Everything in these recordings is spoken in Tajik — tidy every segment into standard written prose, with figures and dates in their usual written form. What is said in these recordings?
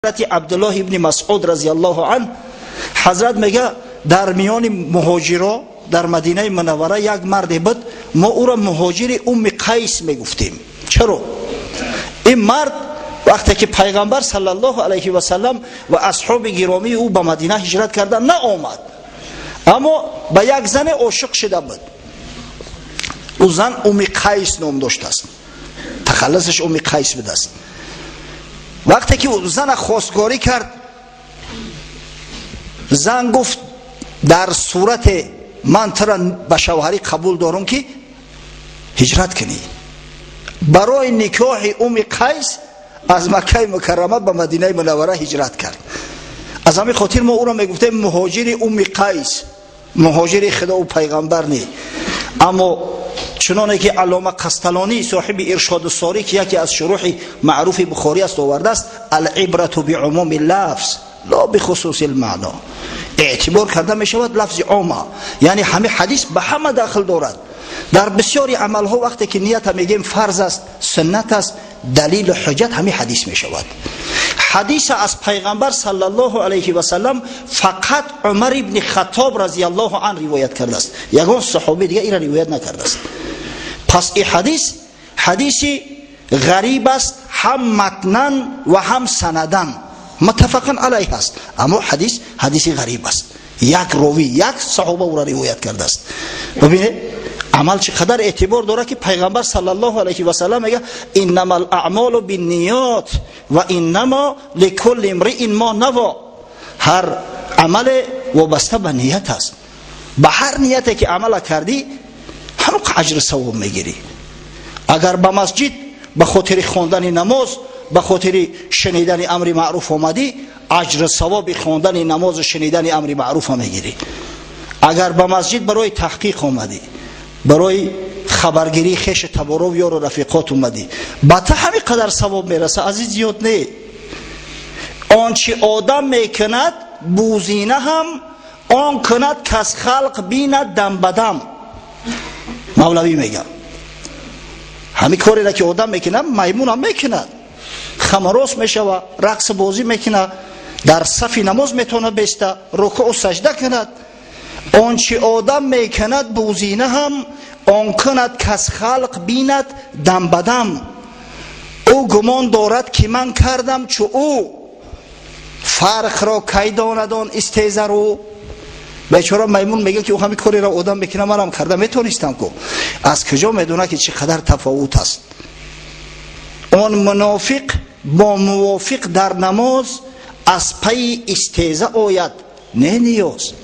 Ҳазрати Абдуллоҳ ибни Масъуд разияллоҳу ан ҳазрат мега: дар миёни муҳоҷиро дар Мадинаи Мунаввара як марде буд, мо ӯро муҳоҷири Умми Қайс мегуфтем. Чаро? Ин мард вақте ки Пайғамбар саллаллоҳу алайҳи васаллам ва асҳоби гиромии ӯ ба Мадина ҳиҷрат карда наомад, аммо ба як зане ошиқ шуда буд. Ӯ зан Умми Қайс ном доштааст, тахаллусаш Умми Қайс будааст. Вақте ки зана хостгорӣ кард, зан гуфт: дар сурате ман тура ба шавҳарӣ қабул дорум, ки ҳиҷрат кунӣ. Барои никоҳи Умми Қайс аз Маккаи Мукаррама ба Мадинаи Мунаввара ҳиҷрат кард. Аз ҳамин хотир мо ӯро мегуфтем муҳоҷири Умми Қайс, муҳоҷири Худову Пайғамбар не. Аммо чуноне ки Аллома Қасталонӣ, соҳиби Иршоду Сорӣ, ки яке аз шуруҳи маъруфи Бухорӣ аст, овардааст: العبرة بعموم اللفظ لا بخصوص المعنى. Эътибор карда мешавад лафзи ома, яъне ҳами ҳадис ба ҳама дахл дорад. Дар бисёри амалҳо вақте ки нията мегӯем, фарз аст, суннат аст, далилу ҳуҷҷат ҳами ҳадис мешавад. Ҳадиса аз Пайғамбар саллаллоҳу алайҳи васаллам фақат Умар ибни Хаттоб разияллоҳу ан ривоят кардааст, ягон саҳоби дига ира ривоят накардааст. Пас и ҳадис ҳадиси ғариб аст, ҳам матнан ва ҳам санадан муттафақан алайҳ аст, аммо ҳадис ҳадиси ғариб аст. Як ровӣ, як саҳоба ӯро ривоят кардааст. Бибинед, амал чӣ қадар эътибор дорад, ки Пайғамбар саллаллоҳу алайҳи васаллам мега: إنما الأعمال بالنيات وإنما لكل امرئ ما نوى. Ҳар амале вобаста ба ният аст. Ба ҳар нияте ки амала кардӣ, ҳамон аҷру савоб мегирӣ. Агар ба масҷид ба хотири хондани намоз, ба хотири шунидани амри маъруф омадӣ, аҷру савоби хондани намозу шунидани амри маъруфа мегирӣ. Агар ба масҷид барои таҳқиқ омадӣ, барои хабаргирии хешу таборов, ёру рафиқот омадӣ, ба та ҳамин қадар савоб мераса, аз ин зиёд не. Он чи одам мекунад бузина ҳам, он кунад, кас халқ бинад дам ба дам. Мавлавӣ мегӯяд: ҳамин кореро ки одам мекунад, маймунам мекунад, хамрост мешава, рақс бозӣ мекунад, дар сафи намоз метавонад беста, рукӯъу сажда кунад. Он чи одам мекунад бузина ҳам, он кунад, кас халқ бинад дам ба дам. Ӯ гумон дорад, ки ман кардам чу ӯ, фарқро кай донад он истезарӯ. Бечора маймун мега, ки ӯ ҳамин кореро одам мекунад, манам карда метонистам ку. Аз куҷо медонад, ки чӣ қадар тафовут аст? Он мунофиқ бо мувофиқ дар намоз аз пайи истеза ояд, не ниёз.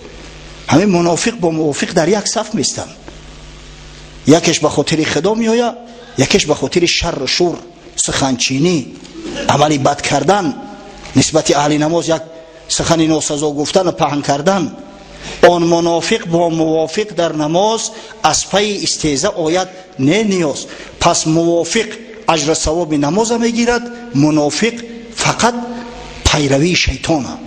Ҳамин мунофиқ бо мувофиқ дар як саф местанд. Якеш ба хотири Худо меояд, якеш ба хотири шарру шур, суханчинӣ, амали бад кардан, нисбати аҳли намоз як сухани носазо гуфтану паҳн кардан. Он мунофиқ бо мувофиқ дар намоз аз пайи истеза ояд, не ниёз. Пас мувофиқ аҷру савоби намоза мегирад, мунофиқ фақат пайравии шайтона.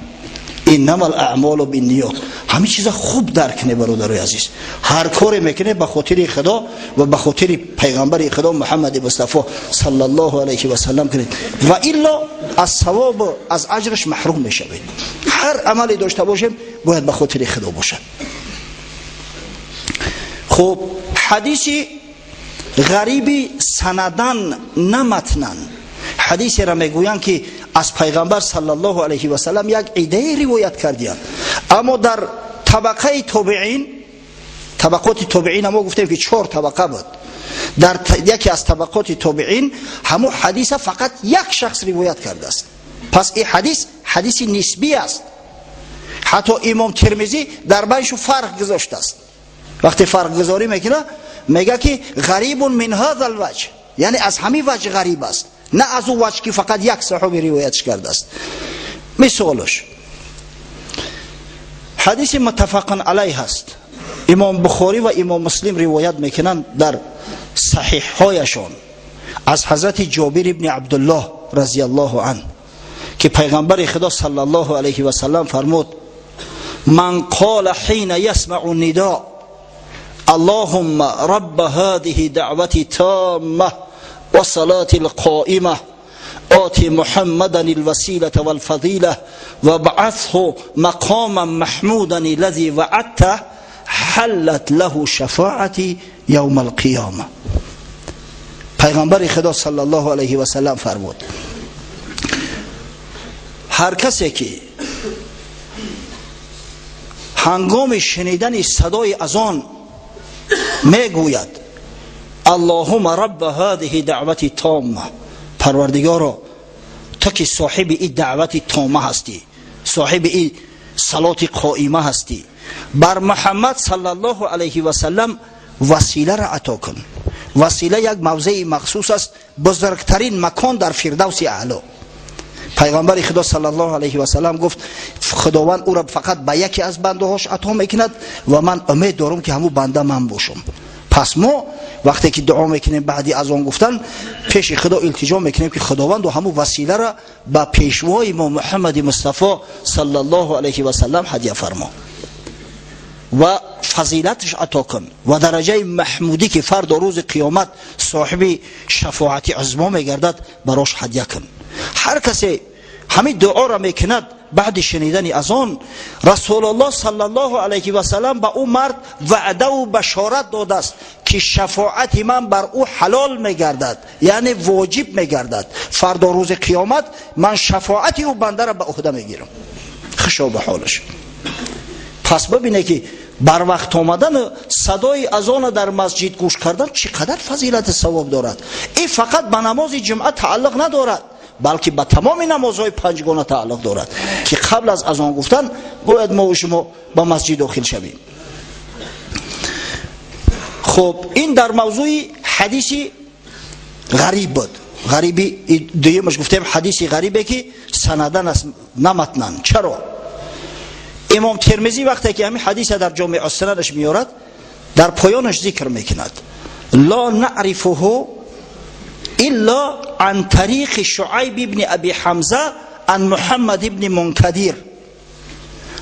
إنما الأعمال بالنيات. Ҳамин чиза хуб дарк кунед, бародарои азиз. Ҳар коре мекунед, ба хотири Худо ва ба хотири Пайғамбари Худо Муҳаммади Мустафо саллаллоҳу алайҳи васаллам кунед, ва илло аз савобу аз аҷраш маҳрум мешавед. Ҳар амале дошта бошем, бояд ба хотири Худо бошад. Хуб, ҳадиси ғариби санадан, на матнан. Ҳадисеро мегӯянд, ки аз Пайғамбар саллаллоҳу алайҳи васаллам як иддае ривоят кардиянд, аммо дар табақаи тобеин, табақоти тобеин, мо гуфтем, ки чор табақа буд, дар яке аз табақоти тобеин ҳамун ҳадиса фақат як шахс ривоят кардааст. Пас ин ҳадис ҳадиси нисбӣ аст. Ҳатто Имом Термизӣ дар байншу фарқ гузоштааст. Вақте фарқгузорӣ мекунад, мега, ки غريب من هذا الوجه, яъне аз ҳамин ваҷ ғариб аст, на аз ӯ ваҷ, ки фақат як саҳоби ривоятш кардааст. Мисолаш ҳадиси муттафақун алайҳ аст. Имом Бухорӣ ва Имом Муслим ривоят мекунанд дар саҳиҳҳояшон аз ҳазрати Ҷобир ибни Абдуллоҳ разияллоҳу ан, ки Пайғамбари Худо саллаллоҳу алайҳи васаллам фармуд: من قال حين يسمع النداء: اللهم رب هذه الدعوة التامة والصلاة القائمة. آت محمدا الوسيلة والفضيلة وابعثه مقاما محمودا الذي وعدته حلت له شفاعتي يوم القيامة. پیغمبر خدا صلی الله علیه و سلم فرمود هر کسی که هنگام شنیدن صدای اذان میگوید اللهم رب هذه دعوت تامه، پروردگارا تو که صاحب این دعوت تامه هستی، صاحب این صلات قائمه هستی، بر محمد صلی الله علیه و سلم وسیله را عطا کن. وسیله یک موضع مخصوص است، بزرگترین مکان در فردوس اعلی. پیغمبر خدا صلی الله علیه و سلم گفت خداوند او را فقط به یکی از بنده هاش عطا میکند و من امید دارم که همون بنده من باشم. پس ما وقتی که دعا میکنیم بعدی از آن گفتن پیش خدا التجا میکنیم که خداوند و همون وسیله را به پیشوای ما محمد مصطفی صلی الله علیه و سلم هدیه فرما و فضیلتش عطا کن و درجه محمودی که فردا روز قیامت صاحب شفاعت عظما میگردد براش هدیه کن. هر کسی همین دعا را میکند بعد شنیدن از آن، رسول الله صلی الله علیه و سلم به او مرد وعده و بشارت داده است که شفاعت من بر او حلال میگردد، یعنی واجب میگردد. فردا روز قیامت من شفاعت او بنده را به عهده میگیرم. خوشا به حالش. پس ببینه که بر وقت آمدن صدای اذان در مسجد گوش کردن چقدر فضیلت ثواب دارد. این فقط به نماز جمعه تعلق ندارد، بلکه به تمام نمازهای پنجگانه تعلق دارد که قبل از اذان گفتن باید ما و شما به مسجد داخل شویم. خب این در موضوع حدیث غریب بود. غریبی دویمش گفتیم حدیث غریبه که سندن است نه متنن. چرا؟ امام ترمذی وقتی که همین حدیث در جامع السندش میارد در پایانش ذکر میکند لا نعرفه الا عن طریق شعیب ابن ابی حمزه عن محمد ابن منکدر.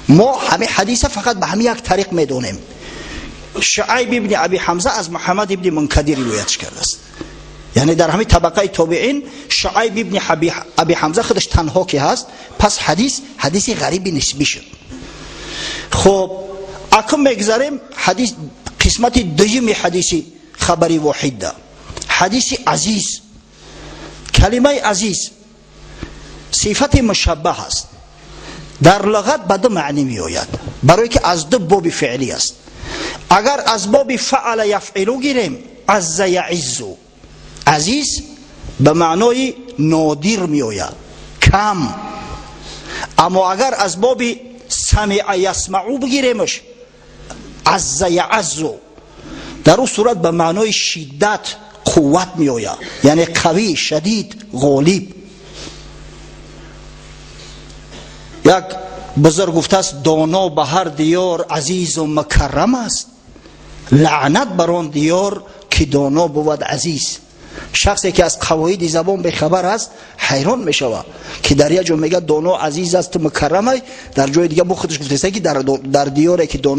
ما همه حدیث فقط به همین یک طریق میدونیم. شعیب ابن ابی حمزه از محمد ابن منکدر روایتش کرده است. یعنی در همین طبقه تابعین شعیب ابن ابی حمزه خودش تنها که هست، پس حدیث حدیث غریبی نسبی شد. خب اکنون میگذاریم حدیث قسمت دویم حدیث خبری واحد ده. حدیث عزیز. کلمه عزیز صفت مشبه است، در لغت به دو معنی میآید، برای که از دو باب فعلی است. اگر از باب فعل یفعلو گیریم عز یعز، عزیز به معنای نادر میآید، کم. اما اگر از باب سمع یسمعو بگیریمش عز یعز، در اون صورت به معنای شدت قوت میآید، یعنی قوی، شدید، غالب. یک بزرگ گفته است دانا به هر دیار عزیز و مکرم است، لعنت بر آن دیار که دانا بود عزیز. شخصی که از قواعد زبان بخبر است حیران میشود که در یک جا میگه دانا عزیز است و مکرم، در جای دیگه با خودش گفته است که در دیاری که دانا